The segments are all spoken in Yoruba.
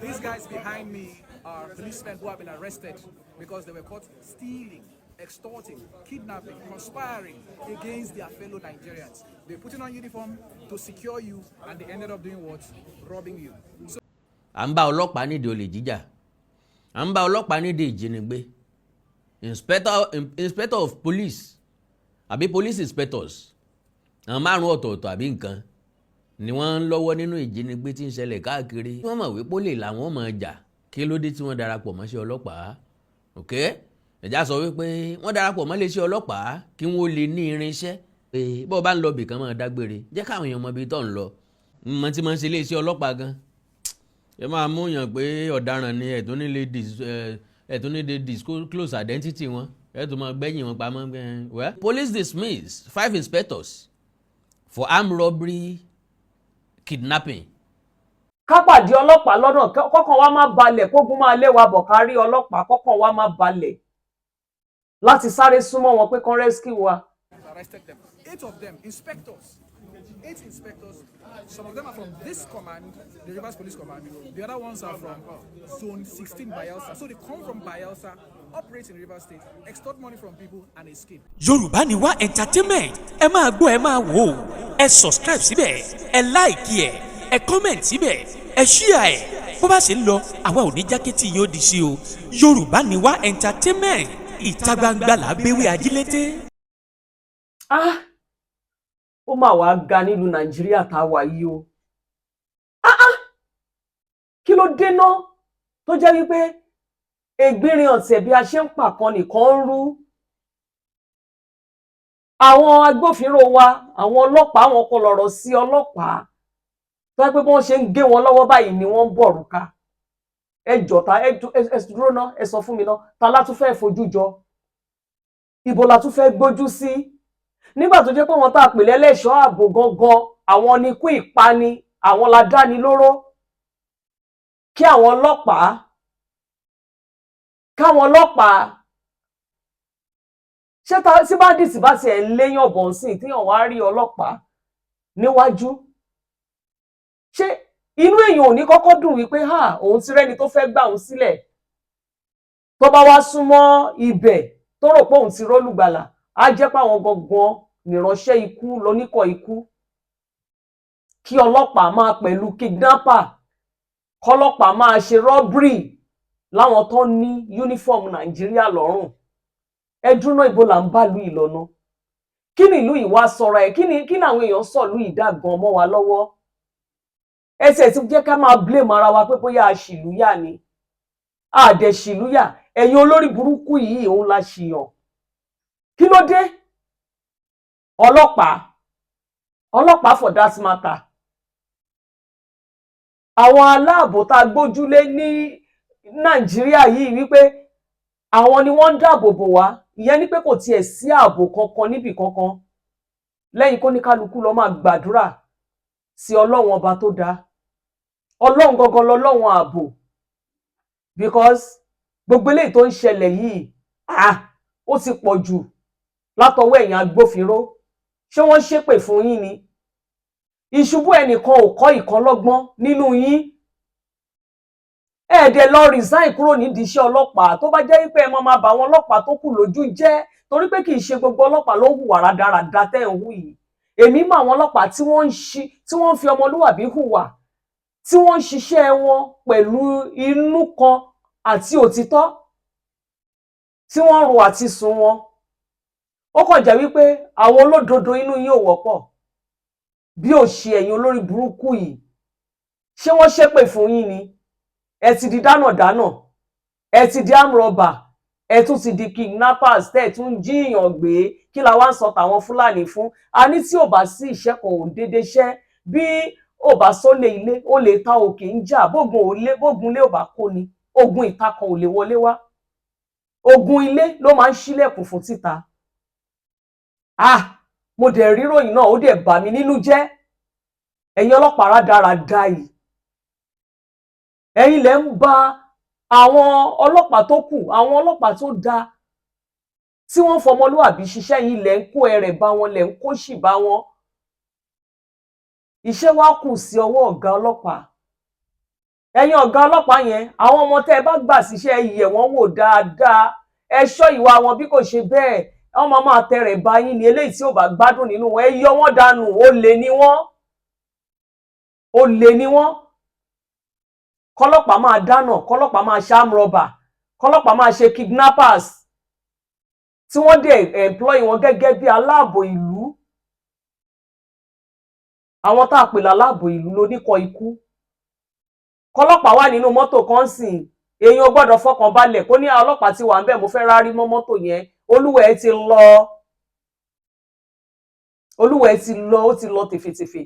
These guys behind me are policemen who have been arrested because they were caught stealing, extorting, kidnapping, conspiring against their fellow Nigerians. They put on uniform to secure you and they ended up doing what? Robbing you. So À ń bá ọlọ́pàá nídìí olè jíjà, à ń bá ọlọ́pàá nídìí ìjínigbé. Inspector of police àbí police inspectors, àwọn márùn ọ̀tọ̀ọ̀tọ̀ àbí nǹkan ni wọ́n ń lọ́wọ́ nínú ìjínigbé tí ń ṣẹlẹ̀ káàkiri. Wọ́n mọ̀ wípé olè làwọn máa jà. Kí ló dé tí wọ́n darapọ̀ mọ́ṣẹ́ ọlọ́pàá? Ok, ẹ̀já sọ wípé wọ́n darapọ̀ mọ́ iléeṣẹ́ ọlọ́pàá kí wọ́n lè ní irinṣẹ́ pé bó o bá ń lọ bìkan, máa dágbére, jẹ́ káwọn èèyàn mọ ibi tó ń lọ. Mọ tí mo ń ṣe iléeṣẹ́ ọlọ́pàá gan, ẹ máa mú yàn pé ọ̀daràn ni, ẹ̀tún ní lè disclose identity wọn, ẹ̀ tún máa gbẹ́yìn wọn pamọ́. Well, police dismiss five inspectors for armed robbery, kidnapping. Ká pàdé ọlọ́pàá lọ́nà, kọ́kàn wa má balẹ̀, kógun máa lé wa bọ̀, ká rí ọlọ́pàá, kọ́kàn wa má balẹ̀ láti sáré súnmọ́ wọn pé kán rescue wa. Arrested them. Eight of them, inspectors. Eight inspectors. Some of them are from this command, the Rivers Police Command. The other ones are from Zone 16, Bayelsa. So they come from Bayelsa, operate in Rivers State, extort money from people, and escape. Yorùbá Ni Wá Entertainment, ẹ máa gbọ́, ẹ máa wò ó. Ẹ subscribe síbẹ̀, ẹ like ẹ, ẹ comment síbẹ̀, ẹ share ẹ. Bó bá ṣe ń lọ, àwa ò ní jákẹ́tì yóò di sí o. Yorùbá Ni Wá Entertainment, ìta gbangba là bẹ́wẹ́ ajílété. Ah, ó mà wá ga nílùú Nàìjíríà tá a wà yìí o. Ah ah, kí ló dé ná tó jẹ́ wípé ègbìnrin ọ̀tẹ̀, bí a ṣe ń pàkan nìkan ń rú? Àwọn agbófinró wa, àwọn ọlọ́pàá, àwọn kò lọ̀rọ̀ sí ọlọ́pàá tó yẹ pé bí wọ́n ṣe ń gé wọn lọ́wọ́ báyìí ni wọ́n ń bọ̀rùka. Ẹ jọ̀ta, ẹ dúró ná, ẹ sọ fún mi ná, ta la tún fẹ́ fojú jọ? Ibo la tún fẹ́ gbójú sí nígbà tó jẹ́ pé wọ́n tá a pè lẹ́lẹ́ṣọ́ ààbò gangan, àwọn ni ikú ìpani, àwọn la dáni lóró? Kí àwọn ọlọ́pàá, káwọn ọlọ́pàá ṣé tí bandits bá tiẹ̀ ń léyàn bọ̀ sí, tíyàn wá rí ọlọ́pàá níwájú, ṣé inú èèyàn ò ní kọ́kọ́ dùn wípé ha, òun ti rẹ́ni tó fẹ́ gbà òun sílẹ̀? Tó bá wá súnmọ́ ibẹ̀, tó rò pé òun ti rólùgbàlà, á jẹ́ pé àwọn gangan nìránṣẹ́ ikú lóníkọ̀ ikú. Kí ọlọ́pàá máa pẹ̀lú kidnapper, kọ́lọ́pàá máa ṣe robbery láwọn tó ní uniform Nàìjíríà lọ́rùn. Ẹ dúró, ibo là ń bá ìlú yìí lọ́nà? Kí ni ìlú yìí wá sọ̀rọ̀ ẹ̀? Kí ni àwọn èèyàn sọ ìlú yìí dà gan mọ́ wa lọ́wọ́? Ẹsẹ̀ tí jẹ́ ká máa blame ara wa pé bóyá a ṣìlú yà ni, a dẹ̀ ṣìlú yà. Ẹ̀yin olórí burúkú yìí, òun la ṣìyàn. Kí ló dé? Ọlọ́pàá, ọlọ́pàá for that matter, àwọn aláàbò tá a gbójúlé ní Nàìjíríà yìí, wípé àwọn ni wọ́n ń dáàbò bò wá, ìyẹn ni pé kò tiẹ̀ sí ààbò kankan níbì kankan lẹ́yìn kó ní kálukú lọ máa gbàdúrà sí Ọlọ́run ọba tó dáa. Ọlọ́run gangan lọ́lọ́run ààbò, because gbogbo eléyìí tó ń ṣẹlẹ̀ yìí, ah, ó ti pọ̀ jù látọwọ́ ẹ̀yin agbófinró. Ṣé wọ́n ṣépè fún yín ni? Ìṣubú ẹnìkan ò kọ́ ìkan lọ́gbọ́n nínú yín. Ẹ dẹ̀ lọ resign kúrò nídìí iṣẹ́ ọlọ́pàá, tó bá jẹ́ wípé ẹ máa máa bà àwọn ọlọ́pàá tó kù lójú jẹ́, torí pé kì í ṣe gbogbo ọlọ́pàá ló ń hùwà rádaràda tẹ́ ẹ̀ ń hù yìí. Èmi mọ àwọn ọlọ́pàá tí wọ́n ń ṣi, tí wọ́n ń fi ọmọlúwàbí hùwà, tí wọ́n ń ṣiṣẹ́ wọn pẹ̀lú inú kan àti òtítọ́, tí wọ́n ń ro àti sùn wọn. Ó kàn jẹ́ wípé àwọn olódodo inú yín ò wọ́pọ̀ bí ò ṣe ẹ̀yin olórí burúkú yìí. Ṣé wọ́n ṣépè fún yín ni? Ẹ ti di dánàdánà, ẹ ti di amrọ̀bà, ẹ tún ti di kidnappers, tẹ́ ẹ tún jí èèyàn gbé. Kí la wá ń sọ tàwọn Fúlàní fún? A ní tí ò bá sí ìṣẹ́ kan ò déédéé ṣẹ́, bí ò bá sólè ilé, ó lè ta òkè ń jà. Bógun ò lé, bógun ilé ò bá kó ni, ogun ìta kan ò lè wọlé wá. Ogun ilé ló máa ń ṣílẹ̀kùn fún títa. Ah, mo dẹ̀ ríròyìn náà, ó dẹ̀ bà mí nínú jẹ́. Ẹ̀yin ọlọ́pàá rádaràda yìí, ẹ̀yin lẹ ń ba àwọn ọlọ́pàá tó kù, àwọn ọlọ́pàá tó dáa tí wọ́n fọmọlúwàbí ṣiṣẹ́ yìí, lẹ ń kó ẹrẹ̀ bá wọn, lẹ ń kó ṣì bá wọn. Iṣẹ́ wa kù sí ọwọ́ ọ̀gá ọlọ́pàá. Ẹ̀yin ọ̀gá ọlọ́pàá yẹn, àwọn ọmọ tẹ́ ẹ bá gbà síṣẹ́, ẹ yẹ̀ wọ́n wò dáadáa, ẹ ṣọ́ ìwà wọn. Bí kò ṣe bẹ́ẹ̀, wọ́n máa máa tẹrẹ̀ bá yín ní. Eléyìí tí ò bá gbádùn nínú wọn, ẹ yọ wọ́n dànù. Olè ni wọ́n, olè ni wọ́n. Kọ́lọ́pàá máa dáná, kọ́lọ́pàá máa ṣe armed robber, kọ́lọ́pàá máa ṣe kidnappers, tí wọ́n dẹ̀ employ wọn gẹ́gẹ́ bí aláàbò ìlú. Àwọn tá a pè láláàbò ìlú lóníkọ̀ ikú. Kọ́lọ́pàá wà nínú mọ́tò kan sìn, èèyàn gbọ́dọ̀ fọkàn balẹ̀ kó ní ọlọ́pàá ti wà ń bẹ̀, mo fẹ́ rárí mọ́ mọ́tò yẹn. Olúwẹ̀ ti lọ, olúwẹ̀ ti lọ, ó ti lọ tèfètèfè.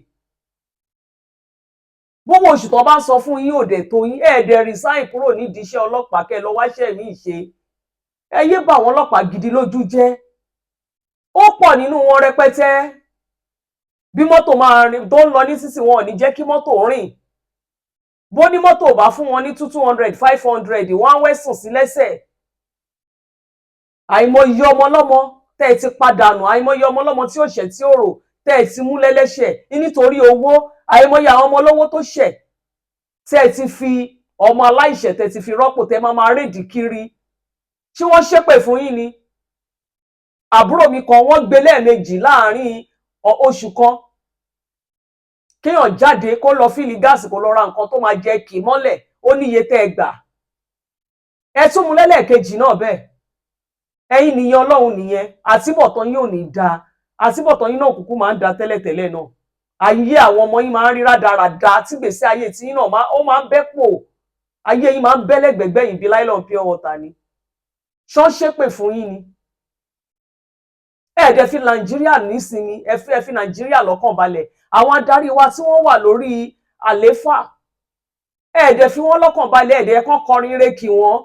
Gbogbo oṣù tó bá sọ fún yín òdẹ tó yín, ẹ̀ẹ́dẹ̀ resign kúrò nídìí iṣẹ́ ọlọ́pàá, kẹ́ ẹ lọ wáṣẹ́ míì ṣe. Ẹ yé bà àwọn ọlọ́pàá gidi lójú jẹ́. Ó pọ̀ nínú wọn rẹpẹtẹ. Bí mọ́tò máa rìn tó ń lọ ní sísìn, wọn ò ní jẹ́ kí mọ́tò rìn. Bó ní mọ́tò bá fún wọn ní two two hundred, 500, wọ́n á wẹ́sùn sí lẹ́sẹ̀. Àìmọye ọmọ ọlọ́mọ tẹ́ ẹ ti padànù, àìmọye ọmọ ọlọ́mọ tí ò ṣẹ̀ tí ò rò tẹ́ ẹ ti mú lẹ́lẹ́ṣẹ̀ nítorí owó, àìmọye àwọn ọmọ olówó tó ṣẹ̀ tẹ́ ẹ ti fi ọmọ aláìṣẹ̀ tẹ́ ẹ ti fi rọ́pò, tẹ́ máa máa rédìí kiri. Ṣé wọ́n ṣépè fún yín ni? Àbúrò mi kan, wọ́n gbé lẹ́ẹ̀mejì láàárín oṣù kan. Kéèyàn jáde kó lọ fill gas, kó lọ ra nǹkan tó máa jẹ kì í mọ́lẹ̀, ó níye tẹ́ ẹ gbà. Ẹ tún mú lẹ́lẹ́ẹ̀kejì náà bẹ́ẹ̀. Ẹ̀yin nìyẹn, Ọlọ́run nìyẹn. Àtibọ̀tán yín ò ní dáa. Àtibọ̀tán yín náà kúkú máa ń da tẹ́lẹ̀tẹ́lẹ̀ náà. Ayé àwọn ọmọ yín máa ń rí rádaràda, tí gbèsè ayé tí yín náà ó máa ń bẹ́ pò. Ayé yín máa ń bẹ́ lẹ́gbẹ̀gbẹ́ yìí bí nylon pure water ni. Ṣọ́ ṣépè fún yín ni? Ẹ dẹ̀ fi Nàìjíríà nísinmi, ẹ fi Nàìjíríà lọ́kàn balẹ̀. Àwọn adarí wa tí wọ́n wà lórí àléfà, ẹ dẹ̀ fi wọ́n lọ́kàn balẹ̀. Ẹ dẹ̀ kàn kọrin rékì wọn.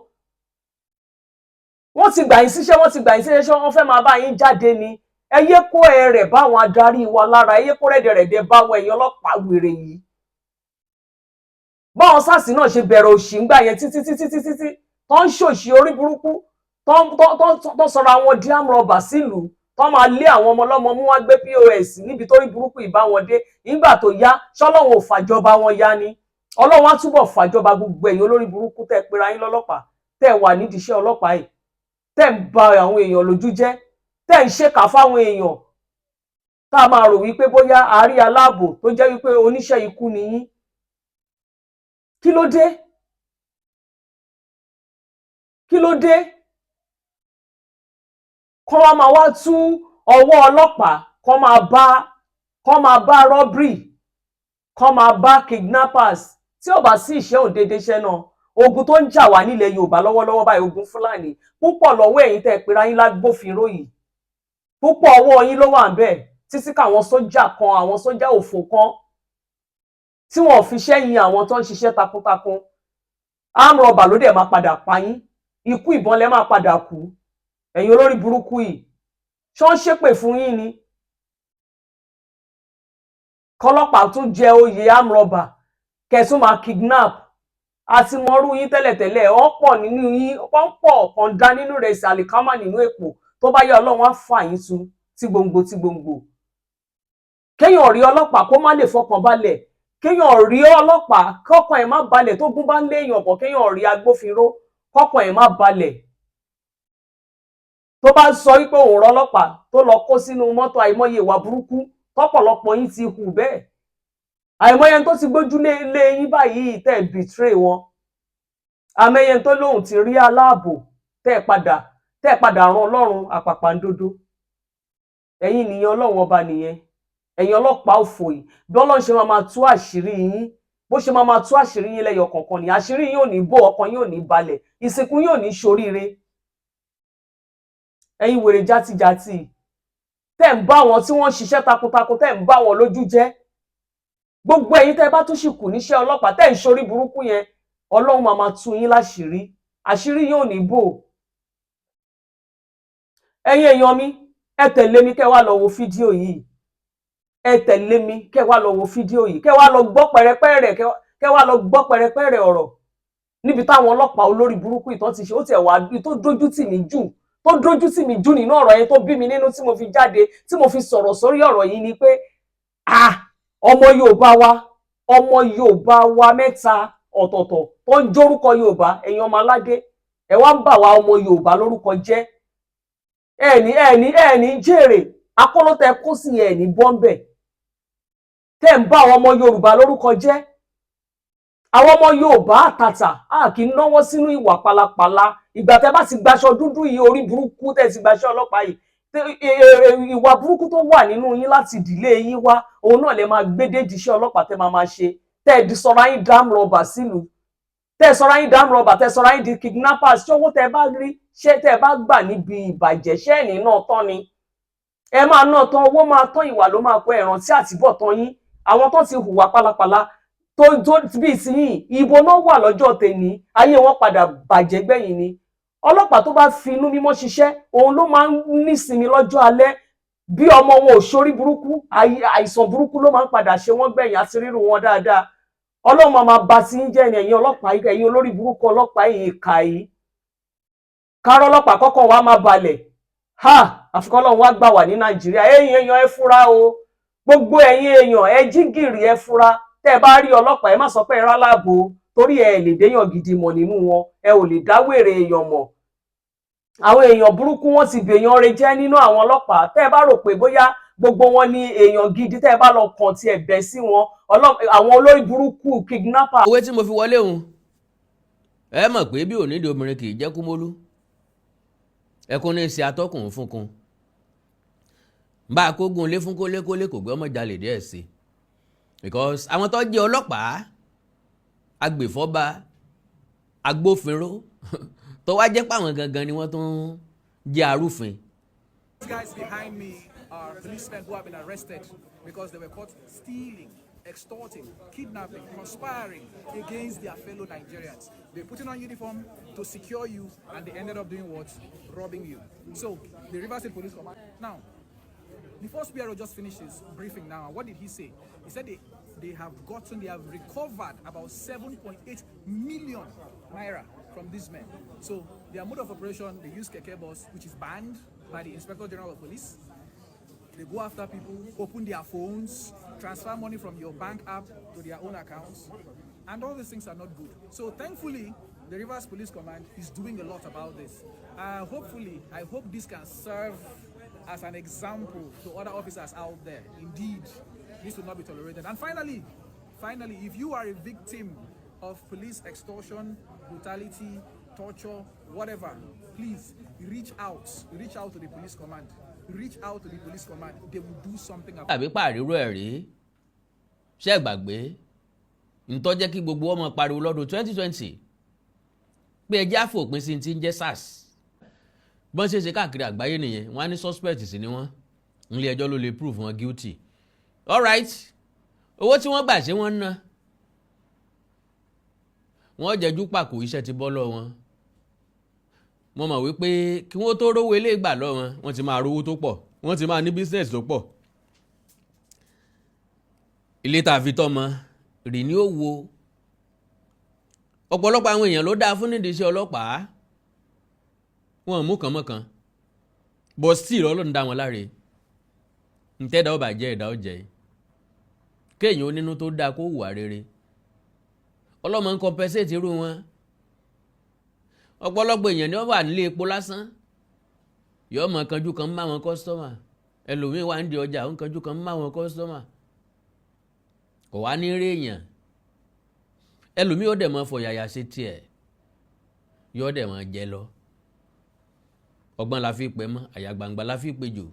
Wọ́n ti gbà yín síṣẹ́, wọ́n ti gbà yín síṣẹ́, ṣé wọ́n fẹ́ máa bá yín jáde ni? Ẹ yé kó ẹ rẹ̀ bá àwọn adarí wa lára, ẹ yé kó rẹ̀dẹ̀rẹ̀dẹ̀ bá àwọn ẹ̀yìn ọlọ́pàá wèrè yìí. Báwọn SARS náà ṣe bẹ̀rẹ̀ òṣì ńgbà yẹn títí títí títí tí tó ń ṣòṣì orí burúkú, tó ń sọ̀rọ̀ àwọn di armed robber sílùú, tó máa lé àwọn ọmọ ọlọ́mọ mú, wá gbé POS níbi tó rí burúkú ìbá wọn dé. Nígbà tó yá, ṣọlọ́run ò fàjọba wọn yá ni? Ọlọ́run á túbọ̀ fàjọba gbogbo ẹ̀yin olórí burúkú tẹ́ pera yín lọ́lọ́pàá, tẹ́ wà nídìí iṣẹ́ ọlọ́pàá yìí, tẹ́ ń ba àwọn èèyàn lójú jẹ́, tẹ́ ń ṣèkà fáwọn èèyàn, tá a máa rò wípé bóyá àárí aláàbò, tó jẹ́ wípé oníṣẹ́ ikú ni yín. Kí ló dé? Kí ló dé? Kọ́ wá máa wá tú ọwọ́ ọlọ́pàá, kọ́ máa bá robbery, kọ́ máa bá kidnappers. Tí ò bá sí ìṣẹ́ òǹdédé iṣẹ́ náà, ogun tó ń jà wá nílẹ̀ Yorùbá lọ́wọ́lọ́wọ́ báyìí, ogun Fúlàní, púpọ̀ lọ́wọ́ ẹ̀yin tẹ́ ẹ pera yín lágbófinró yìí, púpọ̀ ọwọ́ yín ló wà ń bẹ̀, títí káwọn sójà kan, àwọn sójà òfò kan tí wọn ò fi sẹ́yìn àwọn tó ń ṣiṣẹ́ takuntakun. Armed robber ló dẹ̀ máa padà pa yín. Ikú ìbọn lẹ máa padà kú. Ẹ̀yin olórí burúkú yìí, ṣọ́ ń ṣépè fún yín ni? Kọlọ́pàá tún jẹ oyè armed robber, kẹsùn máa kidnap. Àti mọrú yín tẹ́lẹ̀tẹ́lẹ̀. Wọ́n pọ̀ nínú yín, wọ́n pọ̀ kànda nínú rẹ̀ sí àlìkámà nínú èpò. Tó bá yẹ, Ọlọ́run á fà yín tu tí gbòǹgbò tí gbòǹgbò. Kéèyàn rí ọlọ́pàá kó má lè fọkàn balẹ̀, kéèyàn rí ọlọ́pàá kọ́kàn ẹ̀ má balẹ̀, tó gún bá ń léèyàn bọ̀, kéèyàn rí agbófinró kọ́kàn ẹ̀ má balẹ̀. Tó bá sọ wípé òun rọlọ́pàá tó lọ kó sínú mọ́tò, àìmọye ìwà burúkú tọ́pọ̀lọpọ̀ yín ti hù bẹ́ẹ̀, àìmọye ẹni tó ti gbójú lé lé yín báyìí tẹ́ ẹ̀ betray wọn, àmọye ẹni tó lóun ti rí aláàbò, tẹ́ ẹ̀ padà ran Ọlọ́run àpàpàǹdodo. Ẹ̀yin nìyẹn, Ọlọ́run ọba nìyẹn. Ẹ̀yin ọlọ́pàá òfò yìí, bí Ọlọ́run ṣe máa máa tú àṣírí yín, bó ṣe máa máa tú àṣírí yín lẹ́yọ kọ̀ọ̀kan ni àṣírí yín ò ní bò, ọkàn yín ò ní balẹ̀, ìsìnkú yín ò ní ṣoríire. Ẹ̀yin wèrè játijàti tẹ́ ń bá wọn tí wọ́n ń ṣiṣẹ́ takuntakun, tẹ́ ń bá wọn lójú jẹ́, gbogbo ẹ̀yin tẹ́ bá tún ṣì kù níṣẹ́ ọlọ́pàá tẹ́ ń ṣorí burúkú yẹn, Ọlọ́run máa máa tú yín láṣìírí, àṣírí yín ò ní bò. Ẹ̀yin èèyàn mi, ẹ tẹ̀lé mi kẹ́ wá lọ wo fídíò yìí. Ẹ tẹ̀lé mi kẹ́ wá lọ wo fídíò yìí, kẹ́ wá lọ gbọ́ pẹ̀rẹ̀pẹ̀rẹ̀, kẹ́ wá lọ gbọ́ pẹ̀rẹ̀pẹ̀rẹ̀ ọ̀rọ̀ níbi táwọn ọlọ́pàá olórí burúkú ìtàn ti ṣe. Ó tiẹ̀ wá tó dójú tì mí jù, tó dójú tì mí jù nínú ọ̀rọ̀ yẹn, tó bí mi nínú, tí mo fi jáde, tí mo fi sọ̀rọ̀ sórí ọ̀rọ̀ yìí ni pé, ah, ọmọ Yorùbá wa, ọmọ Yorùbá wa mẹ́ta. ọ̀tọ̀ọ̀tọ̀ tó ń jórúkọ Yorùbá. Ẹ̀yin ọmọ aládé, ẹ wá ń bà wá ọmọ Yorùbá lórúkọ jẹ́. Ẹ ní ẹ ní ẹ ní jèrè akólótẹ kó sì ẹ ní bọ́ńbẹ̀ tẹ́ ń bá àwọn ọmọ Yorùbá lórúkọ jẹ́. Àwọn ọmọ Yorùbá àtàtà, a kì í náwó sínú ìwà pálapàla. Ìgbà tẹ́ bá ti gbaṣọ dúdú yìí, orí burúkú tẹ́ ti gbaṣọ ọlọ́pàá yìí, ìwà burúkú tó wà nínú yín láti ìdílé yín wá, òun náà lè máa gbé déjì iṣẹ́ ọlọ́pàá tẹ́ máa máa ṣe. Tẹ́ ẹ di sọra yín dam rọba sílùú, tẹ́ ẹ sọra yín dam rọba, tẹ́ ẹ sọra yín di kidnappers. Ṣé owó tẹ́ ẹ bá rí, ṣé tẹ́ ẹ bá gbà níbi ìbàjẹ́, ṣé ẹ̀ ní náà tán ni? Ẹ máa ná tán, owó máa tán, ìwà ló máa kó. Ẹ̀rántí àtibọ̀tán yín. Àwọn tó ti hùwà pálapàla tó bíi tiyín, ìbò náà wà lọ́jọ́ tèní, ayé wọn padà bàjẹ́ gbẹ̀yìn ni. Ọlọ́pàá tó bá fi inú mímọ́ ṣiṣẹ́, òun ló máa ń nísinmi lọ́jọ́ alẹ́. Bí ọmọ wọn ò ṣorí burúkú, àìsàn burúkú ló máa ń padà ṣe wọ́n gbẹ̀yìn àti rírun wọn dáadáa. Ọlọ́run máa máa ba ti ń jẹ́ ẹ̀yin ọlọ́pàá, ẹ̀yin olórí burúkú ọlọ́pàá yìí, ìkà yìí. Kárọ́ ọlọ́pàá kọ́kọ́ wa máa balẹ̀ ha, àfikún Ọlọ́run wá gbà wá ní Nàìjíríà. Ẹ̀yin èèyàn, ẹ fura o. Gbogbo ẹ̀yin èèyàn, ẹ jí gìrì, ẹ fura. Tẹ́ ẹ bá rí ọlọ́pàá, ẹ má sọ pé ẹ ráláàbò, torí ẹ lè déyàn gidi mọ̀ nínú wọn, ẹ ò lè dáwèrè èèyàn mọ̀. Àwọn èèyàn burúkú, wọn ti bèèyàn re jẹ́ nínú àwọn ọlọ́pàá. Tẹ́ ẹ bá rò pé bóyá gbogbo wọn ni èèyàn gidi, tẹ́ ẹ bá lọ kàn tiẹ̀ bẹ́ sí wọn, àwọn olórí burúkú kidnapper. Owó tí mo fi wọlé òun, ẹ mọ̀ pé bí onídìí obìnrin kì í jẹ́ kúmólú, ẹkún ní í ṣe atọ́kùn fúnkun bá a kógun lé fún kólékólé, kò gbé ọmọ jalè díẹ̀ sí, because àwọn tó jẹ́ ọlọ́pàá, agbèfọ́ba, agbófinró tó wá jẹ́ pàwọn gangan ni wọ́n tún jẹ́ arúfin. These guys behind me are policemen who have been arrested because they were caught stealing, extorting, kidnapping, conspiring against their fellow Nigerians. They putting on uniform to secure you, and they ended up doing what? Robbing you. So the Rivers State Police Command. Now, the first PRO just finished his briefing now. And what did he say? He said they have recovered about 7.8 million naira from these men. So their mode of operation, they use keke bus, which is banned by the Inspector General of Police. They go after people, open their phones, transfer money from your bank app to their own accounts, and all these things are not good. So thankfully, the Rivers Police Command is doing a lot about this. Hopefully, I hope this can serve as an example to other officers out there. Indeed, this will not be tolerated. And finally, finally, if you are a victim of police extortion, brutality, torture, whatever, please reach out. Reach out to the police command. Reach out to the police command. They will do something about. Tàbí pàrírò ẹ̀ rí, ṣé ẹ gbàgbé ntọ́ jẹ́ kí gbogbo ọmọ pariwo lọ́dún 2020 pé ẹjẹ́ àfòpin sí ti ń jẹ́ SARS? Bọ́n ṣe ṣe káàkiri àgbáyé nìyẹn. Wọ́n á ní suspect sí ni wọ́n, nílé ẹjọ́ ló lè prove wọn guilty. Alright, owó tí wọ́n gbà, ṣé wọ́n ná? Wọ́n jẹ́jú pàkó, iṣẹ́ ti bọ́ lọ wọn. Mo mọ̀ wípé kí wọ́n tó rówó ilé ìgbà lọ wọn, wọ́n ti máa rówó tó pọ̀, wọ́n ti máa ní business tó pọ̀. Ilé tá a fi tọ́ mọ rì ní ó wo. Ọ̀pọ̀lọpọ̀ àwọn èèyàn ló dáa fún nídìí iṣẹ́ ọlọ́pàá, wọn mú kàn mọ́kàn, but still Ọlọ́run dá wọn láre. Ntẹ́dá ọba jẹ́ ẹ̀dá ọ̀jẹ̀, kéèyàn onínú tó dáa kó hùwà rere, ọlọ́mọ ń compensate irú wọn. Ọ̀pọ̀lọpọ̀ èèyàn ni wọ́n wà nílé epo lásán, yóò mọ kanjú kan má wọn customer. Ẹlòmíín wà ń di ọjà, ń kanjú kan má wọn customer, kò wá ní rí èèyàn. Ẹlòmíín ó dẹ̀ mọ fọ̀yàyà ṣe tiẹ̀, yóò dẹ̀ mọ jẹ lọ. Ọgbọ́n la fi pẹ́ mọ́, àyà gbangba la fi pé jù.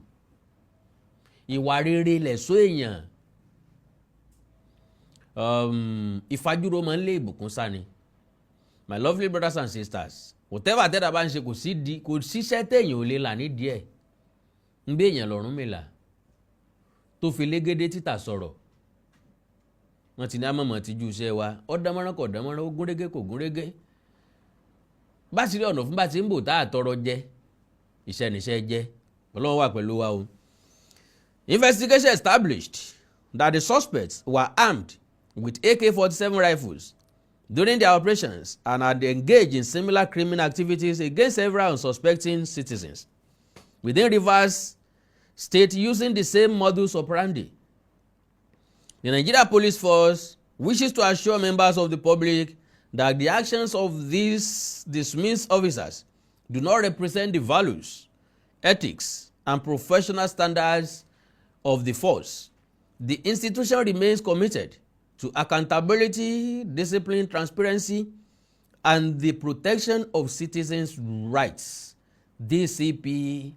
Ìwà rere lẹ̀ṣọ́ èèyàn. Ìfajúro máa ń lé ìbùkún sáni. My lovely brothers and sisters, whatever tẹ́lá bá ń ṣe, kò sí di kò síṣẹ́ téèyàn ò lè là nídìí ẹ̀. Ń bí èèyàn lọ́rùn mi là tó fi légédé títà sọ̀rọ̀. Wọ́n ti ní amọ̀mọ̀ ti ju iṣẹ́ wa, ó dánmọ́rán, kò dánmọ́rán, ó gúnrégé, kò gúnrégé, bá ti rí ọ̀nà fún bá ti ń bò tá àtọrọ jẹ, iṣẹ́ níṣẹ́ jẹ́. Ọlọ́run wà pẹ̀lú wa o. Investigation established that the suspects were armed with AK-47 rifles during their operations and had engaged in similar criminal activities against several unsuspecting citizens within Rivers State using the same modus operandi. The Nigeria Police Force wishes to assure members of the public That the actions of these dismissed officers do not represent the values, ethics, and professional standards of the force. The institution remains committed to accountability, discipline, transparency, and the protection of citizens' rights, DCP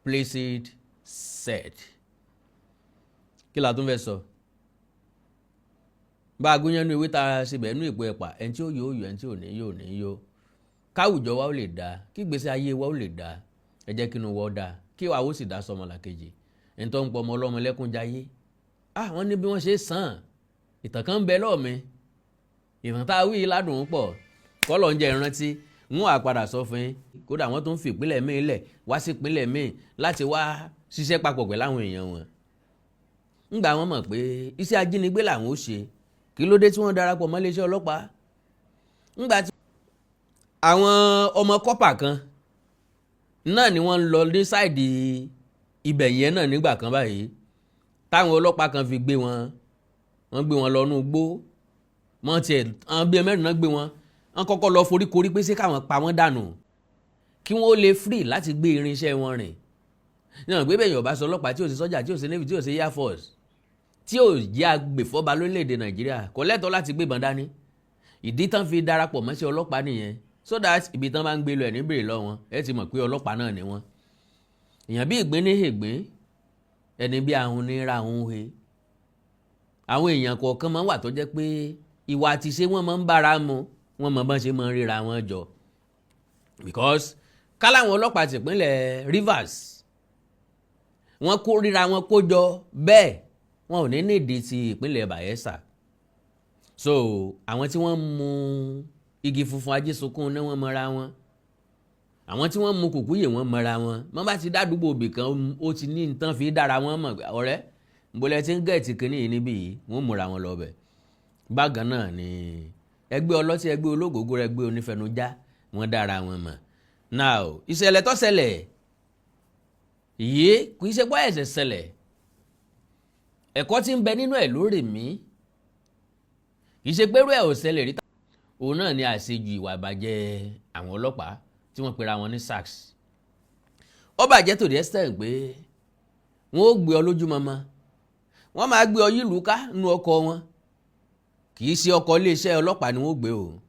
Placid said. Kí la tún fẹ́ sọ? Bá a gúnyán ní ewé tá a ṣe bẹ́ẹ̀ nú ìpò ẹ̀pà, ẹni tí ó yóò yó, ẹni tí ò ní yóò ní yó. Káwùjọ wa ó lè dáa, kí ìgbésí ayé wa ó lè dáa, ẹ jẹ́ kí inú wa ó dáa, kí wàá ó sì dá sọmọlàkejì. Ẹni tó ń pọ ọmọ ọlọ́mọ lẹ́kún jayé, ah, wọ́n ní bí wọ́n ṣe sàn. Ìtàn kan ń bẹ lọ́ọ̀ mi, ìtàn tá a wí ládùn pọ̀, kọ́lọ̀ ń jẹ́ ìrántí ń wà padà sọ fún yín. Kódà wọ́n tún fi ìpínlẹ̀ míì lẹ̀ wá sí ìpínlẹ̀ míì láti wá ṣiṣẹ́ papọ̀ pẹ̀lú àwọn èèyàn wọn. Ńgbà wọ́n mọ̀ pé iṣẹ́ ajínigbé làwọn ó ṣe, kí ló dé tí wọ́n darapọ̀ mọ́ iléeṣẹ́ ọlọ́pàá? Ńgbà tí àwọn ọmọ corper kan náà ni wọ́n ń lọ ní side ibẹ̀ yẹn náà nígbà kan báyìí, táwọn ọlọ́pàá kan fi gbé wọn, wọ́n gbé wọn lọ nú gbó. Wọ́n tiẹ̀ àwọn bíi mẹ́rin náà gbé wọn. Wọ́n kọ́kọ́ lọ foríkorí pé ṣé káwọn pa wọ́n dànù kí wọ́n lè free láti gbé irinṣẹ́ wọn rìn náà. Gbé bẹ́ẹ̀ yọ̀bá sọ ọlọ́pàá tí ò sí sọ́jà, tí ò sí navy, tí ò sí air force, tí ò jẹ́ agbèfọ́ba lórílẹ̀‐èdè Nàìjíríà, kò lẹ́tọ̀ọ́ láti gbébọn dání. Ìdí tán fi darapọ̀ mọ́ sí ọlọ́pàá nìyẹn, so that ibi tán bá ń gbé lọ, ẹ̀ ní bèrè lọ wọn, ẹ ti mọ̀ pé ọlọ́pàá náà ni wọ́n. Èèyàn bí ìgbín ní ìgbín, ẹni bí ahun ní ra ahun he. Àwọn èèyàn kọ̀ọ̀kan máa ń wà tó jẹ́ pé ìwà àtiṣe wọn máa ń bára mu, wọ́n mọ bọ́n ṣe máa ń ríra wọn jọ, because káláwọn ọlọ́pàá tìpínlẹ̀ Rivers, wọ́n kó ríra wọn kó jọ bẹ́ẹ̀, wọn ò ní nídìí ti ìpínlẹ̀ Bayelsa. So àwọn tí wọ́n mú igi funfun ajísunkún ní wọ́n mọra wọn, àwọn tí wọ́n mú kùkúyè wọ́n mọra wọn. Wọ́n bá ti dádúgbò ibì kan, ó ti ní nǹkan fi dára wọn mọ̀. Ọ̀rẹ́ nbọlẹ̀ tí ń gẹ̀ẹ́tì kínní yìí níbí yìí, wọ́n múra wọn lọ bẹ̀. Bákan náà ni ẹgbẹ́ ọlọ́tí, ẹgbẹ́ ológógó, ẹgbẹ́ onífẹnujá, wọ́n dára wọn mọ̀. Now, ìṣẹ̀lẹ̀ tó ṣẹlẹ̀ yìí kì í ṣe pọ́ ẹ̀ṣẹ̀ ṣẹlẹ̀. Ẹ̀kọ́ tí ń bẹ nínú ẹ̀ lórí mi, kì í ṣe pé irú ẹ̀ ò ṣẹlẹ̀ rí. Òun náà ni àṣejù ìwà ìbàjẹ́ àwọn ọlọ́pàá tí wọ́n pera wọn ní SARS. Ó bàjẹ́ to the extent pé wọ́n ó gbé ọ lójúmọmọ, wọ́n máa gbé ọ yílùú ká nínú ọkọ̀ wọn. Kì í ṣe ọkọ̀ iléeṣẹ́ ọlọ́pàá ni wọ́n gbé o.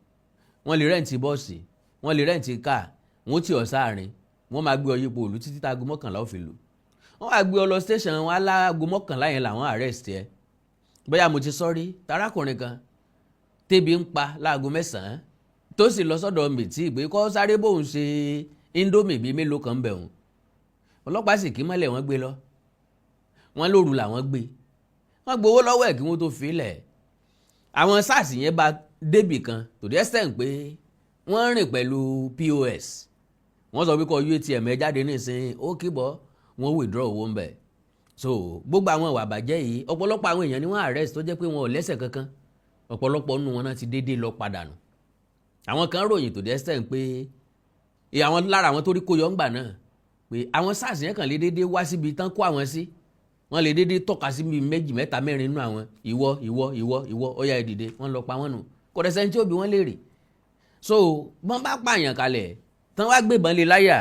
Wọ́n lè rent bọ́ọ̀sì, wọ́n lè rent car, wọ́n tì ọ́ sáàrin, wọ́n máa gbé ọ yípo òlu títí táago 11 ó fi lù. Wọ́n wá gbé ọ lọ station wọn, aláago 11 yẹn làwọn arrest ẹ. Bóyá mo ti sọ rí, tarákùnrin kan tébi ń pa láago 9, tó sì lọ sọ́dọ̀ mìtí pé kó sáré bóun ṣe Indomie bíi mélòó kan bẹ̀ wọ́n. Ọlọ́pàá sì kí mọ́lẹ̀, wọ́n gbé lọ. Wọ́n lóru làwọn gbé, wọ́n gbowó lọ́wọ́ ẹ̀ kí wọ́n tó fi lẹ̀. Àwọn SARS yẹn bá débì kan to the extent pé wọ́n rìn pẹ̀lú POS. Wọ́n sọ pé kó yọ ATM ẹ jáde nísìnyí, ó kíbọ̀, wọ́n withdraw owó ń bẹ̀. So gbogbo àwọn ìwà àbàjẹ́ yìí, ọ̀pọ̀lọpọ̀ àwọn èèyàn ni wọ́n arrest tó jẹ́ pé wọn ò lẹ́sẹ̀ kankan. Ọ̀pọ̀lọpọ̀ nínú wọn náà ti déédéé lọ padà nù. Àwọn kan ròyìn to the extent pé àwọn lára àwọn tó rí kó yọ ńgbà náà pé àwọn SARS yẹn kàn lè déédéé wá síbi tán kó àwọn sí, wọ́n lè déédéé tọ́ka sí bíi méjì, mẹ́ta, mẹ́rin nínú àwọn. Ìwọ, ìwọ, ìwọ, ìwọ, ó yá, ẹ dìde. Wọ́n lọ pa wọ́n nù, kò dẹ̀ sẹ́ni tí ó bi wọ́n léèrè. So wọ́n bá pààyàn kalẹ̀ tán, wá gbébọn lé láyà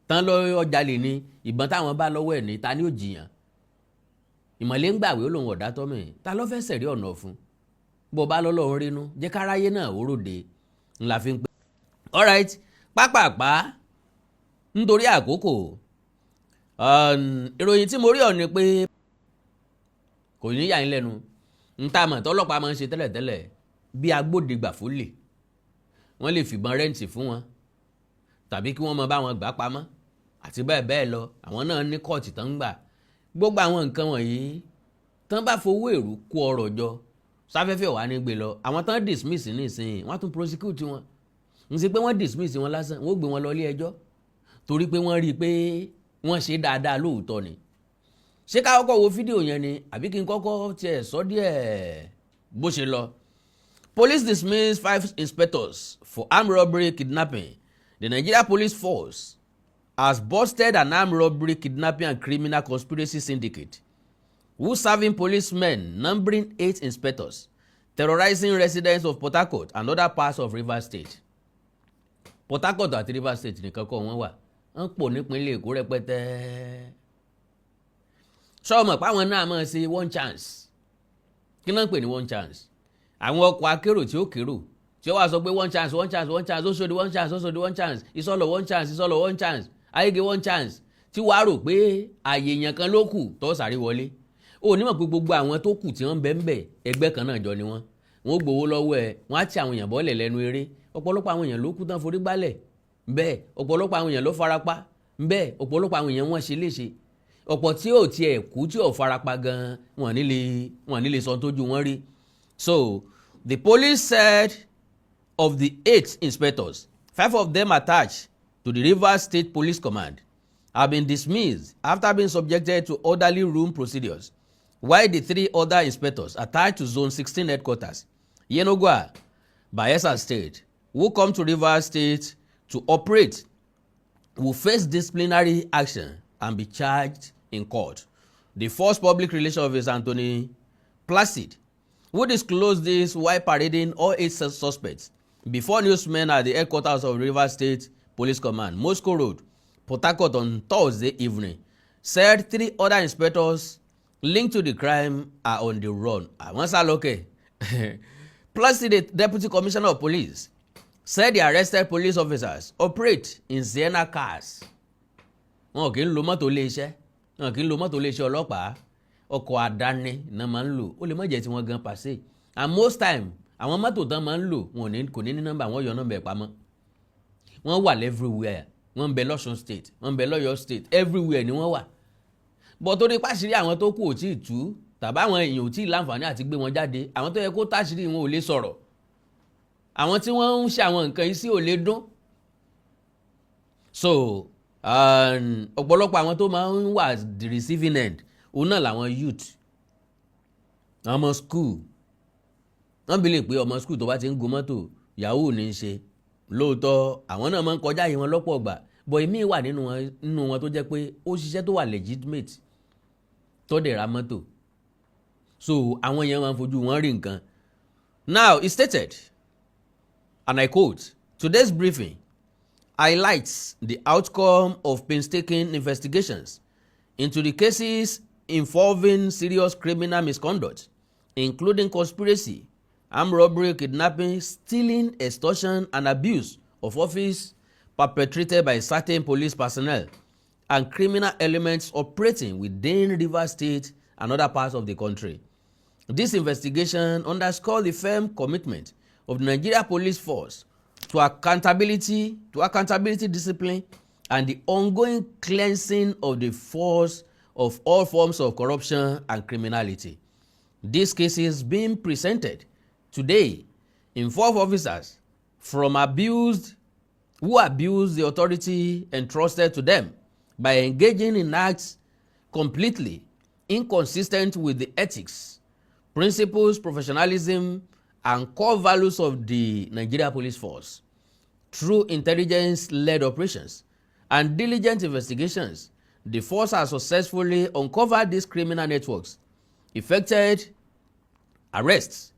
tán lọ ọjà lè ní ìbọn táwọn bá lọ́wọ́ ẹ̀ ní, ta ni ó jiyàn? Ìmọ̀lẹ́ ń gbàwé, ó lòun ọ̀dá tọ́mì. Ta ló fẹ́ sẹ̀rí ọ̀nà fún bó bá lọ́lọ́run rínú jẹ́ káráyé náà ó ròde ńlá fi ń pè. Alright, pápápá, nítorí àkókò, ìròyìn tí mo rí ọ̀ ni pé kò ní yà yín lẹ́nu ń tá a mọ̀ tọ́lọ́pàá máa ń ṣe tẹ́lẹ̀tẹ́lẹ̀ bí agbódegbà fólè. Wọ́n lè fìbọn rent fún wọn tàbí kí wọ́n máa bá wọn gbà pamọ́ àti bẹ́ẹ̀ bẹ́ẹ̀ lọ. Àwọn náà ní kóòtù tán ń gbà. Gbogbo àwọn nǹkan wọ̀nyí tán bá fowó èrú kó ọrọ̀ jọ sáfẹ́fẹ́ wà ní gbé lọ. Àwọn tán dismiss nísìnyí, wọ́n tún prosecute wọn. Ń ṣe pé wọ́n dismiss wọn lásán, wọ́n gbé wọn lọ ilé ẹjọ́ torí pé wọ́n rí i pé wọ́n ṣe dáadáa lóòótọ́ ni. Ṣé ká kọ́kọ́ wo fídíò yẹn ni àbí kí n kọ́kọ́ tiẹ̀ sọ díẹ̀ bó ṣe lọ? Police dismiss five inspectors for armed robbery, kidnapping. The Nigeria Police Force has busted an armed robbery, kidnapping and criminal conspiracy syndicate who serving policemen numbering eight inspectors, Terrorizing residents of Port Harcourt and other parts of Rivers State. Port Harcourt àti Rivers State nìkan kọ́ wọ́n wà, wọ́n pọ̀ nípínlẹ̀ Èkó rẹpẹtẹ. Sọ́ọ̀mọ̀ páwọn náà máa ṣe one chance? Kí náà ń pè ní one chance? Àwọn ọkọ̀ akérò tí ó kérò tí ó wá sọ pé one chance, one chance, one chance, Òṣòdì one chance, Òṣòdì one chance, Ìsọlọ̀ one chance, Ìsọlọ̀ one chance, Ayége one chance, tí wàá rò pé àyè èèyàn kan ló kù tó sáré wọlé. Ó ní mọ̀ pé gbogbo àwọn tó kù tí wọ́n ń bẹ ń bẹ̀, ẹgbẹ́ kan náà jọ ni wọ́n. Wọ́n ó gbowó lọ́wọ́ ẹ̀, wọ́n á ti àwọn èèyàn bọ́ọ̀lẹ̀ lẹ́nu eré. Ọ̀pọ̀lọpọ̀ àwọn èèyàn ló kú tán forí gbálẹ̀ bẹ́ẹ̀, ọ̀pọ̀lọpọ̀ àwọn èèyàn ló farapa bẹ́ẹ̀, ọ̀pọ̀lọpọ̀ àwọn èèyàn wọ́n ṣe léṣe. Ọ̀pọ̀ tí ò tiẹ̀ kú, tí ò farapa gan, wọ́n ní lè sọ tójú wọn rí. So the police said of the eight inspectors, five of them attached to the Rivers State Police Command have been dismissed after being subjected to orderly room procedures, while the three other inspectors attached to Zone 16 headquarters, Yenagoa, Bayelsa State, who come to Rivers State to operate, will face disciplinary action and be charged in court. The first public relations officer, Anthony Placid, who disclosed this while parading all eight suspects before newsmen at the headquarters of Rivers State Police Command, Moscow Road, Port Harcourt on Thursday evening, said three other inspectors linked to the crime are on the run. Àwọn sá lókè. Placid, the deputy commissioner of police, said the arrested police officers operate in Sienna cars. Wọn kì í lo mọ́tò iléeṣẹ́, wọn kì í lo mọ́tò iléeṣẹ́ ọlọ́pàá. Ọkọ̀ àdáni náà máa ń lò. Ó lè má jẹ́ tí wọ́n gan pàṣẹ, and most time àwọn mọ́tò tán máa ń lò, wọn kò ní ní nọ́mbà. Wọn yọ nọ́mbà ẹ̀ pamọ́. Wọ́n wà everywhere. Wọ́n ń bẹ lọ́ṣun State, wọ́n ń bẹ lọ́yọ̀ State, everywhere ni wọ́n wà. Bọ̀ torí pàṣírí àwọn tó kù ò tí ì tú, tàbí àwọn èèyàn ò tí ì láǹfààní àti gbé wọn jáde, àwọn tó yẹ kó táṣírí wọn ò lè sọ̀rọ̀, àwọn tí wọ́n ń ṣe àwọn nǹkan yìí sí ò lè dún. So ọ̀pọ̀lọpọ̀ àwọn tó máa ń wà the receiving end, òun náà làwọn youth, àwọn ọmọ school. Wọ́n bí lè pé ọmọ school tó bá ti ń gun mọ́tò, yahoo ní í ṣe. Lóòótọ́, àwọn náà máa ń kọjá yìí wọn lọ́pọ̀ ọgbà, but èmi wà nínú wọn tó jẹ́ pé ó ṣiṣẹ́ tó wà legitimate tó dẹ̀ ra mọ́tò. So àwọn yẹn máa ń fojú wọn rí nǹkan. Now he stated, and I quote, "Today's briefing highlights the outcome of painstaking investigations into the cases involving serious criminal misconduct, including conspiracy, armed robbery, kidnapping, stealing, extortion, and abuse of office perpetrated by certain police personnel and criminal elements operating within Rivers State and other parts of the country. This investigation underscored the firm commitment of the Nigeria Police Force to accountability, discipline, and the ongoing cleansing of the force of all forms of corruption and criminality. These cases being presented today involve officers from abused who abused the authority entrusted to them by engaging in acts completely inconsistent with the ethics, principles, professionalism, and core values of the Nigeria Police Force. Through intelligence-led operations and diligent investigations, the force has successfully uncovered these criminal networks, effected arrests,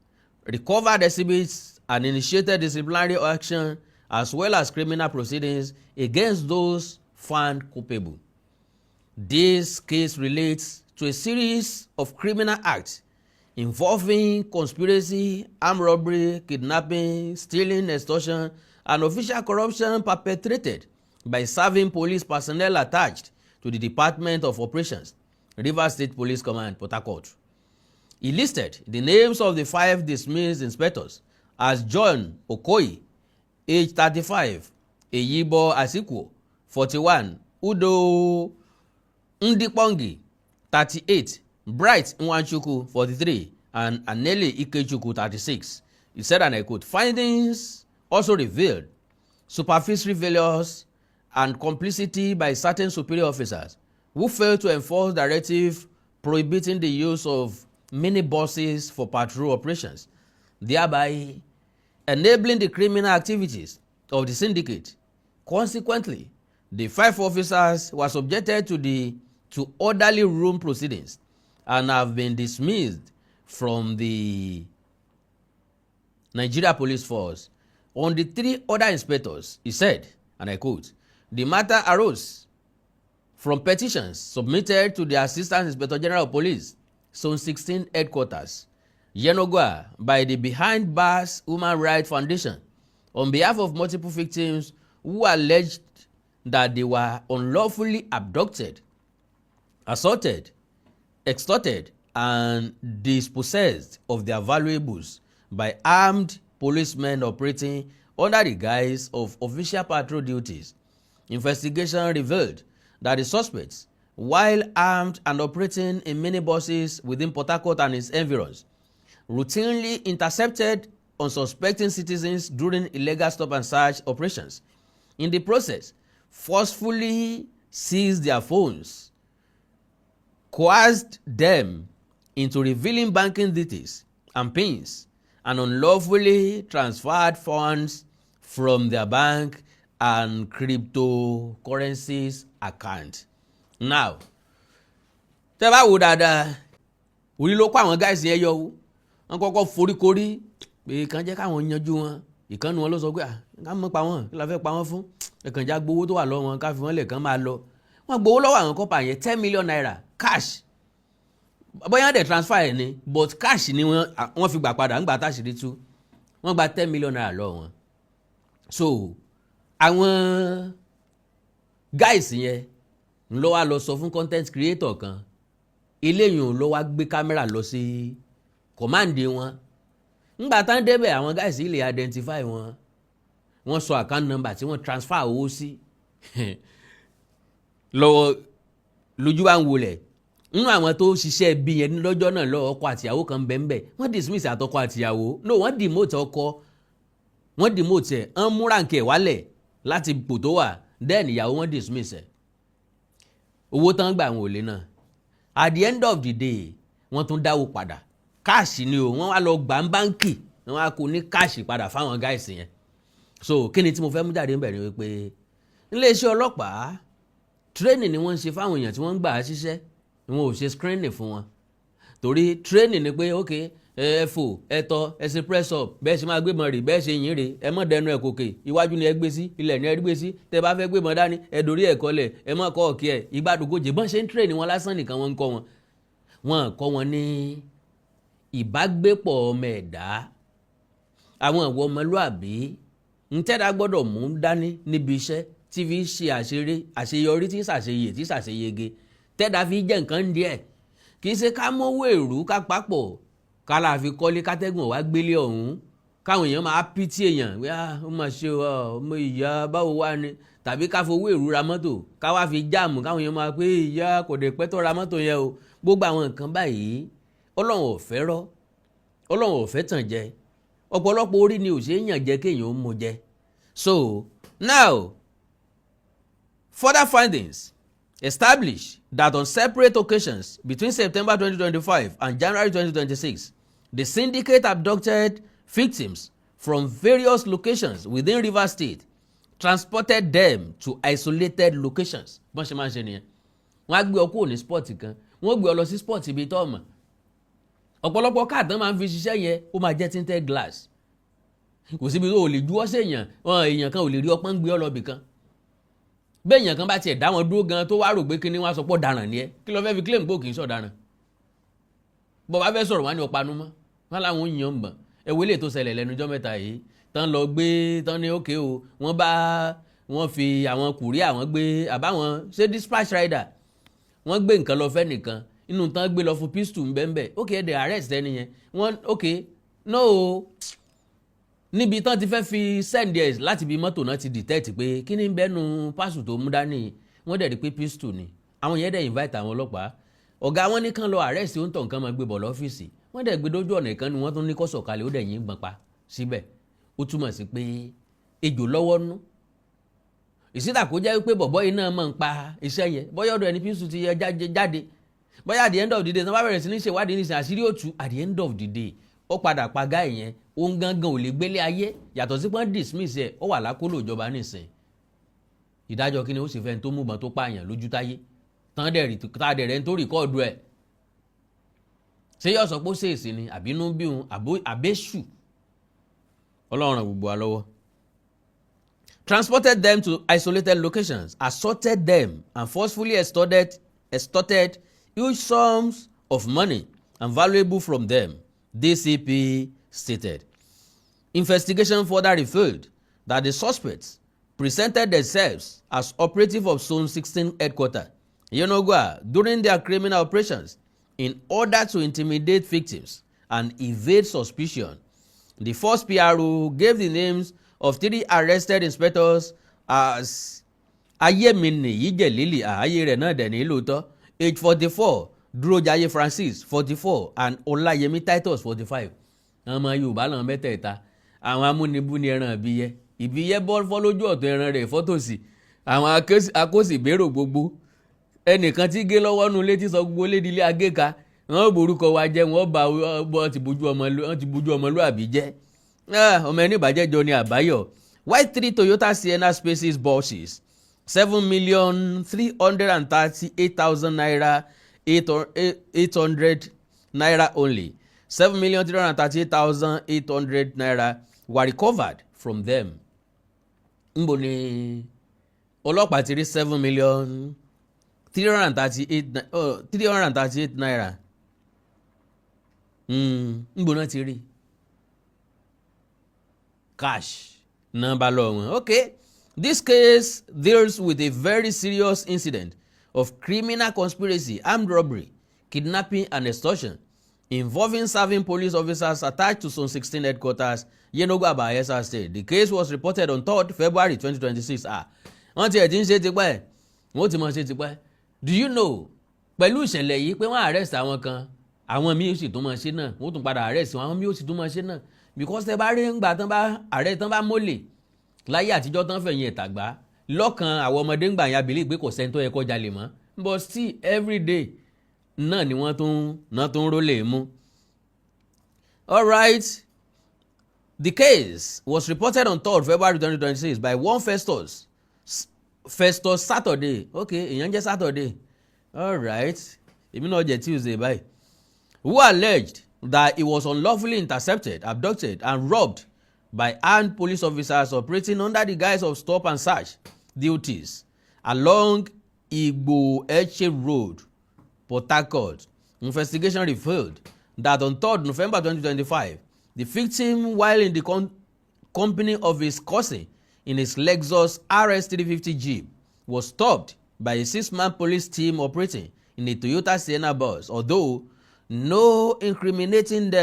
recovered exhibits, and initiated disciplinary action as well as criminal proceedings against those found culpable. This case relates to a series of criminal acts involving conspiracy, armed robbery, kidnapping, stealing, extortion, and official corruption perpetrated by serving police personnel attached to the Department of Operations, Rivers State Police Command, Port Harcourt." He listed the names of the five dismissed inspectors as John Okoye, age 35, Eyibo Asikwo, 41, Udo Ndipongi, 38, Bright Nwachukwu, 43, and Anele Ikechukwu, 36. He said, and I quote, "Findings also revealed supervisory failures and complicity by certain superior officers who failed to enforce directive prohibiting the use of minibuses for patrol operations, thereby enabling the criminal activities of the syndicate. Consequently, the five officers were subjected to orderly room proceedings and have been dismissed from the Nigeria Police Force, on the three other inspectors. He said, and I quote, "The matter arose from petitions submitted to the Assistant Inspector General of Police, Zone 16 Headquarters, Yenagoa, by the Behind Bars Human Rights Foundation on behalf of multiple victims who alleged that they were unlawfully abducted, assaulted, extorted, and dispossessed of their valuables by armed policemen operating under the guise of official patrol duties. Investigation revealed that the suspects, while armed and operating in minibuses within Port Harcourt and its environs, routinely intercepted unsuspecting citizens during illegal stop and search operations. In the process, forcefully seized their phones, coerced them into revealing banking details and pins, and unlawfully transferred funds from their bank and cryptocurrencies account." Now, tẹ́ bá wò dáadáa, orí ló kó àwọn guys yẹn yọ o. Wọ́n kọ́kọ́ foríkorí pé kàn jẹ́ káwọn yanjú wọn. Ìkànnì wọn ló sọ pé ká mọ̀ pa wọ́n, kí la fẹ́ pa wọ́n fún? Ẹ̀kàn já gbowó tó wà lọ́wọ́ wọn, ká fi wọ́n lẹ̀ kàn máa lọ. Wọ́n gbowó lọ́wọ́ àwọn corper yẹn, ₦10 million cash. Bóyá dẹ̀ transfer ẹ̀ ni, but cash ni wọ́n fi gbà padà ńgbà táṣìírí tú. Wọ́n gba ₦10 million lọ́wọ́ wọn. So àwọn guys yẹn ń lọ wá lọ sọ fún content creator kan. Eléyìí ló wá gbé camera lọ sí command wọn. Ńgbà tán débẹ̀, àwọn guys yìí lè identify wọn. Wọ́n sọ account number tí wọ́n transfer owó sí lọ́wọ́. Lójú bá ń wọlẹ̀ nínú àwọn tó ṣiṣẹ́ bí yẹn lọ́jọ́ náà lọ, ọkọ àtìyàwó kan bẹ́ẹ̀. Wọ́n dismiss àtọkọ àtìyàwó. No, wọ́n demote ọkọ, wọ́n demote ẹ̀, ń mú rank ẹ̀ wálẹ̀ láti ipò tó wà. Then ìyàwó, wọ́n dismiss ẹ̀. Owó tán gbà, àwọn ò lè náà. At the end of the day, wọ́n tún dáwó padà. Cash ni o. Wọ́n wá lọ gbà ń báńkì, wọ́n wá kó ní cash padà fáwọn guys yẹn. So kí ni tí mo fẹ́ mú jáde níbẹ̀ ni wípé iléeṣẹ́ ọlọ́pàá, training ni wọ́n ń ṣe fáwọn èèyàn tí wọ́n ń gbà á ṣiṣẹ́. Wọn ò ṣe screening fún wọn, torí training ni pé, ok, ẹ fò, ẹ tọ, ẹ ṣe press up, bẹ́ẹ̀ ṣe máa gbébọn rè, bẹ́ẹ̀ ṣe yín rè, ẹ mọ̀ dẹnu ẹ̀ kòkè, iwájú ni ẹ gbé sí, ilẹ̀ ni ẹ gbé sí, tẹ bá fẹ́ gbébọn dání, ẹ dorí ẹ̀ kọlẹ̀, ẹ mọ̀ kọ́ ọ̀kí ẹ̀ ìgbàdógójì. Bọ́n ṣe ń train wọn lásán nìkan wọ́n ń kọ́ wọn. Wọn kọ́ wọn ní ìbágbépọ̀ ọmọ ẹ̀dá, àwọn ìwọ ọmọlúàbí ntẹ́dá gbọ́dọ̀ mú dání níbi iṣẹ́ tí fi ṣe àṣeyọrí, tí ṣàṣeyè, tí ṣàṣeyege, tẹ́dá fi jẹ́ nǹkan díẹ̀. Kì í ṣe ká mọ́wọ́ èrú ká papọ̀, ká la fi kọ́lé, kátẹ́gùn wá gbélé ọ̀hún, káwọn èèyàn máa pítí èèyàn wíwá, ó máa ṣe ọmọ ìyá báwo wá ni, tàbí ká fowó èrú ra mọ́tò, ká wá fi jam, káwọn èèyàn máa pé ìyá kò dé pẹ́ tó ra mọ́tò yẹn o. Gbogbo àwọn nǹkan báyìí, Ọlọ́run ò fẹ́ rọ́, Ọlọ́run ò fẹ́ tàn jẹ. Ọ̀pọ̀lọpọ̀ orí ni ò ṣe é yàn jẹ kéèyàn ó mú jẹ. So now, further findings establish that on separate occasions between September 2025 and January 2026, the syndicate abducted victims from various locations within Rivers State, transported them to isolated locations. Bọ́n ṣe máa ń ṣe nìyẹn. Wọ́n á gbé ọ kúrò ní spot kan, wọ́n gbé ọ lọ sí spot ibi tó mọ̀. Ọ̀pọ̀lọpọ̀ káàtàn máa ń fi ṣiṣẹ́ yẹn, ó máa jẹ́ tinted glass. Kò síbi tó o lè juwọ́ sí èèyàn, èèyàn kan ò lè rí ọpọ́n gbé ọ lọ bì kan. Bẹ́ẹ̀ èèyàn kan bá tiẹ̀ dá wọn dúró gan, tó wá rò pé kíní, wọn á sọ pé ọ̀daràn ni ẹ. Kí ló fẹ́ fi claim pé kì í ṣọ̀daràn? Bọ́ bá fẹ́ sọ̀rọ̀, wọn ní ọ̀panu mọ́ wọn làwọn yàn mọ̀. Ẹ wo eléyìí tó ṣẹlẹ̀ lẹ́nujọ́ mẹ́ta yìí, tán lọ gbé tán ní òkè o, wọ́n bá wọ́n fi àwọn courier, àwọn gbé àbáwọn ṣé dispatch rider, wọ́n gbé nǹkan lọ fẹ́ nìkan. Inú tán gbé lọ fún, pistol ńbẹ́ńbẹ́. Ok, ẹ̀ dẹ̀ arrest ẹni yẹn. Wọ́n ok, no, níbi tán ti fẹ́ fi send ẹ̀ láti bí mọ́tò náà ti detect pé kí ni bẹ́ẹ̀ nu parcel tó mú dání. Wọ́n dẹ̀ rí pé pistol ni. Àwọn yẹn dẹ̀ invite àwọn ọlọ́pàá. Ọ̀gá wọn ní kán lọ arrest ó ń tọ̀, nǹkan máa gbé bọ̀ lọ́fíìsì. Wọ́n dẹ̀ gbé dójú ọ̀nà ìkànnì, wọ́n tún ní kó sọ̀kalẹ̀, ó dẹ̀ yín gbọ̀n pa síbẹ̀. Ó túmọ̀ sí pé ejò lọ́wọ́ nú ìsídà kó jẹ́ pé bọ̀bọ́ yìí náà mọ̀ ń pa iṣẹ́ yẹn, bóyá ọ̀dọ̀ ẹni pistol ti yẹ jáde. Bóyá at the end of the day, tí wọ́n bá bẹ̀rẹ̀ sí ní ṣèwádìí nísìnyí, àṣírí ó tú. At the end of the day, ó padà pa guy yẹn. Òun gangan ò lè gbélé ayé. Yàtọ̀ sí pọ́n dismiss ẹ̀, ó wà lákòlò ìjọba nísìn. Ìdájọ́ kí ni ó sì fẹ́ tó mú ìbọn tó pààyàn lójú táyé tán dẹ̀ rí tá dẹ̀ rẹ̀ ń tó record ẹ̀? Ṣé yóò sọ pé ó ṣèèṣì ni, àbínú bí òun àbẹ́ṣù? Ọlọ́run ràn gbogbo wa lọ́wọ́. Transported them to isolated locations, assaulted them, and forcefully extorted huge sums of money and valuable from them, DCP stated. Investigation further revealed that the suspects presented themselves as operative of Zone 16 headquarters, Yenagoa, during their criminal operations in order to intimidate victims and evade suspicion. The first PRO gave the names of three arrested inspectors as Ayeminiyi Jelili, ààyè rẹ̀ náà dẹ̀ ní lóòótọ́, age 44, Dúrójayé Francis, 44, and Ọláyẹmí Titus, 45. Ọmọ Yorùbá làwọn mẹ́tẹ̀ẹ̀ta. Àwọn amúnibúni ẹran ìbíyẹ ìbíyẹ bọ́ fọ́ lójú ọ̀tún, ẹran rẹ̀ fọ́tòsì. Àwọn akósìbérò gbogbo ẹnìkan tí gé lọ́wọ́ nu létí sọ gbogbo lédìlé agéka. Wọ́n borúkọ wa jẹ́, wọ́n bá wọ́n ti bójú ọmọ, wọ́n ti bójú ọmọlúàbí jẹ́. Ọmọ ẹni ìbàjẹ́ jọ ni àbáyọ. While three Toyota Sienna Spaces buses, 7,338,000 naira, 800 naira only, 7,338,800 naira were recovered from them. Nbo ni ọlọ́pàá ti rí 7 million 338, 338 naira? Nbo náà ti rí cash náà bá lọ wọn. Okay, this case deals with a very serious incident of criminal conspiracy, armed robbery, kidnapping and extortion involving serving police officers attached to Zone 16 headquarters, Yenagoa, Bayelsa State. The case was reported on 3rd February 2026. Ah, wọ́n ti ẹ̀ ti ń ṣe tipẹ́, wọ́n ti mọ̀ ṣe tipẹ́. Do you know, pẹ̀lú ìṣẹ̀lẹ̀ yìí pé wọ́n arrest àwọn kan, àwọn míì sì tún máa ṣe náà, wọ́n tún padà arrest wọn, àwọn míì sì tún máa ṣe náà, because tẹ bá rí ńgbà tán bá arrest, tán bá mólè láyé àtijọ́, tán fẹ̀yìn ẹ̀ tàgbá lọ́kàn àwọn ọmọdé ń gbà yẹn abilé pé kò sẹ́ni tó yẹ kó jalè mọ́, but still every day náà ni wọ́n tún náà tún rólè mú. All right. The case was reported on 3rd February 2026 by one Festus Saturday. Okay, èèyàn jẹ́ Saturday. All right. Èmi náà jẹ́ Tuesday báyìí. Who alleged that he was unlawfully intercepted, abducted and robbed by armed police officers operating under the guise of stop and search duties along Igbo Eche Road, Port Harcourt. Investigation revealed that on 3rd November 2025, the victim, while in the company of his cousin in his Lexus RS350 Jeep, was stopped by a six-man police team operating in a Toyota Sienna bus. Although no incriminating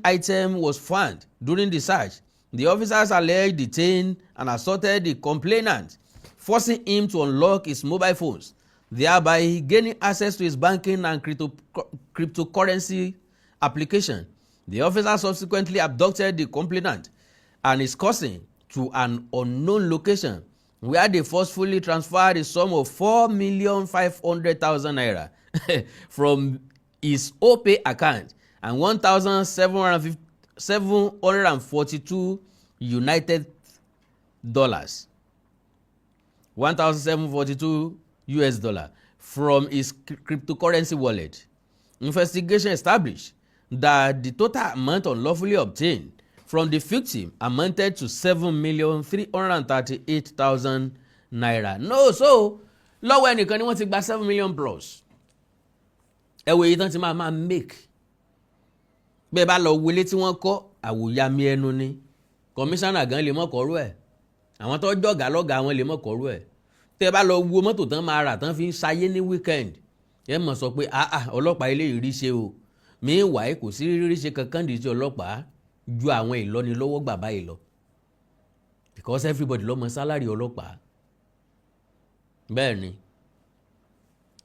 item was found during the search, the officers allegedly detained and assaulted the complainant, forcing him to unlock his mobile phones, thereby gaining access to his banking and cryptocurrency application. The officer subsequently abducted the complainant and his cousin to an unknown location where they forcefully transferred a sum of 4,500,000 naira from his OPay account and 1,742 United dollars, 1,742 US dollar from his cryptocurrency wallet. Investigation established that the total amount unlawfully obtained from the victim amounted to 7,338,000 naira. No, so lọ́wọ́ ẹnìkan ni wọ́n ti gba 7 million plus. Ẹ wo èyí tán ti máa máa make. Bẹ́ẹ̀ bá lọ wọlé tí wọ́n kọ́, àwòyàmí ẹnu ni. Kọmíṣánná gan lè mọ̀ kọ́rú ẹ̀, àwọn tó jọ̀gá lọ́gàá wọn lè mọ̀ kọ́rú ẹ̀. Tẹ́ bá lọ wo mọ́tò tán máa rà tán fi ń ṣayé ní weekend, ẹ mọ̀ sọ pé ah ah, ọlọ́pàá ilé ìrí ṣe o. Meanwhile, kò sí rírí ṣe kankan dì sí ọlọ́pàá ju àwọn ìlọ́nilọ́wọ́ gbà báyìí lọ, because everybody ló mọ salary ọlọ́pàá. Bẹ́ẹ̀ ni.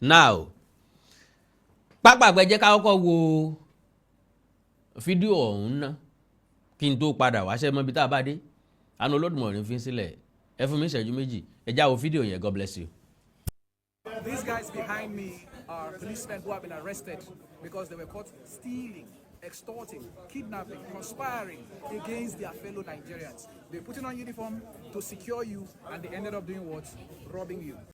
Now, pápá jẹ́ ká kọ́kọ́ wo fídíò ọ̀hún ná kí n tó padà wá ṣẹ́ mọ́ ibi tá a bá dé. Àánú Olódùmarè fi ń sílẹ̀. Ẹ fún mi ìṣẹ́jú 2, ẹ já wo fídíò yẹn. God bless you. These guys behind me are policemen who have been arrested because they were caught stealing, extorting, kidnapping, conspiring against their fellow Nigerians. They're putting on uniform to secure you, and they ended up doing what? Robbing you.